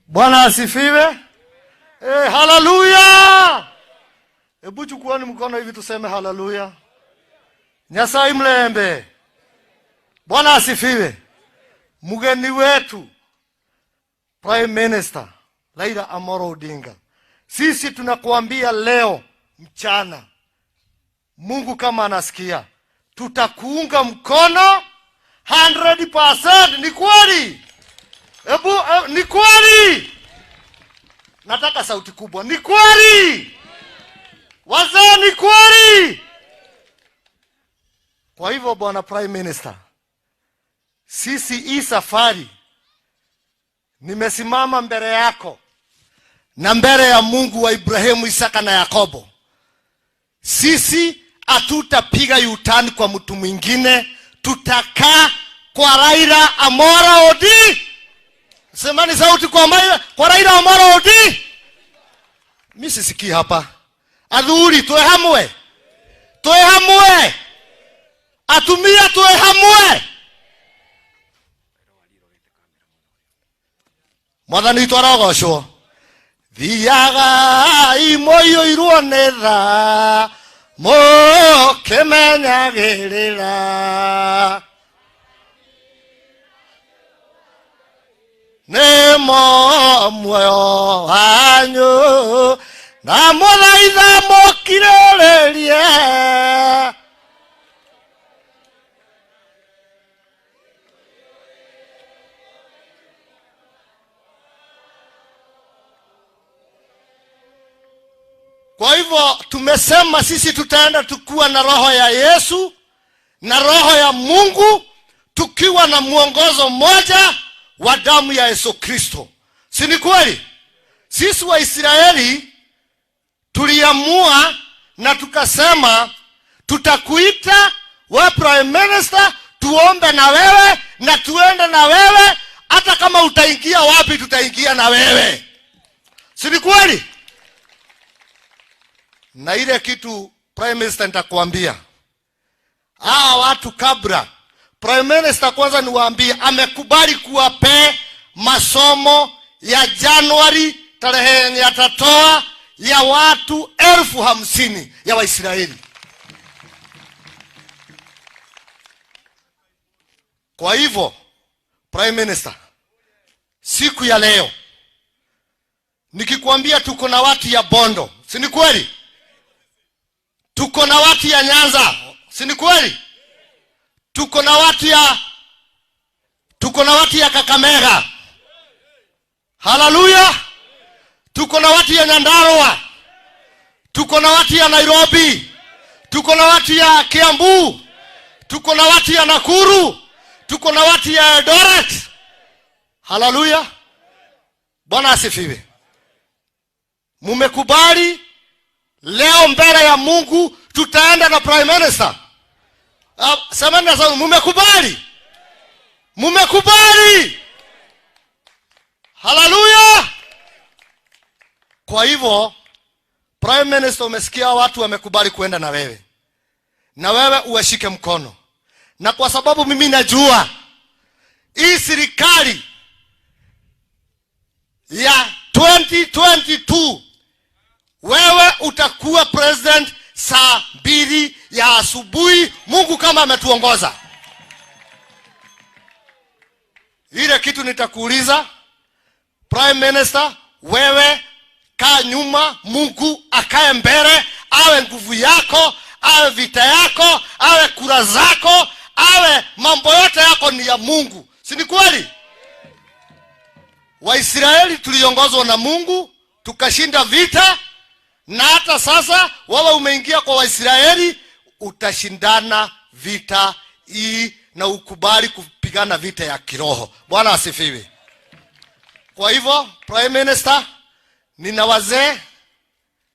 Bwana asifiwe. Haleluya! Hebu chukuani mkono hivi tuseme haleluya. Nyasaye mlembe. Bwana asifiwe. Mgeni wetu Prime Minister Raila Amolo Odinga, sisi tunakuambia leo mchana, Mungu kama anasikia, tutakuunga mkono 100%. Ni kweli? Hebu ni kweli? Nataka sauti kubwa. Ni kweli? Wazee, ni kweli? Kwa hivyo bwana Prime Minister, sisi hii safari nimesimama mbele yako na mbele ya Mungu wa Ibrahimu, Isaka na Yakobo. Sisi hatutapiga U-turn kwa mtu mwingine, tutakaa kwa Raila Amolo Odinga. Semani sauti kwa Maila, kwa Raila Amolo Odinga. Mimi sisikii hapa. Athuri twe hamwe. Twe hamwe. Atumia twe hamwe. Mwathani witũ arogocwo. Thiaga imoyũirwo nĩ tha mũkĩmenyagĩrĩra. Nĩmo muoyo wanyu na mũthaitha mũkirĩrĩrie. Kwa hivyo tumesema sisi tutaenda tukiwa na roho ya Yesu na roho ya Mungu, tukiwa na mwongozo mmoja wa damu ya Yesu Kristo. Si ni kweli? Sisi Waisraeli tuliamua na tukasema tutakuita we Prime Minister, tuombe na wewe na tuende na wewe, hata kama utaingia wapi tutaingia na wewe. Si ni kweli? Na ile kitu Prime Minister nitakwambia, hawa watu kabla Prime Minister kwanza niwaambie, amekubali kuwape masomo ya Januari tarehe yenye atatoa ya watu 50,000 ya Waisraeli. Kwa hivyo Prime Minister, siku ya leo nikikwambia tuko na watu ya Bondo, si ni kweli? Tuko na watu ya Nyanza, si ni kweli? Tuko na watu ya, tuko na watu ya Kakamega. Haleluya. Tuko na watu ya Nyandarua. Tuko na watu ya Nairobi. Tuko na watu ya Kiambu. Tuko na watu ya Nakuru. Tuko na watu ya Eldoret. Haleluya. Bwana asifiwe. Mumekubali leo mbele ya Mungu tutaenda na Prime Minister. Semeni na sauti, mumekubali? Mumekubali? Haleluya. Kwa hivyo Prime Minister, umesikia watu wamekubali kuenda na wewe, na wewe uwashike mkono. Na kwa sababu mimi najua hii serikali ya 2022 wewe utakuwa president saa 2 ya asubuhi, Mungu kama ametuongoza. Ile kitu nitakuuliza Prime Minister, wewe kaa nyuma, Mungu akae mbele, awe nguvu yako, awe vita yako, awe kura zako, awe mambo yote yako ni ya Mungu. Si ni kweli? Waisraeli tuliongozwa na Mungu tukashinda vita, na hata sasa wewe umeingia kwa Waisraeli, utashindana vita hii na ukubali kupigana vita ya kiroho. Bwana asifiwe. Kwa hivyo Prime Minister, nina wazee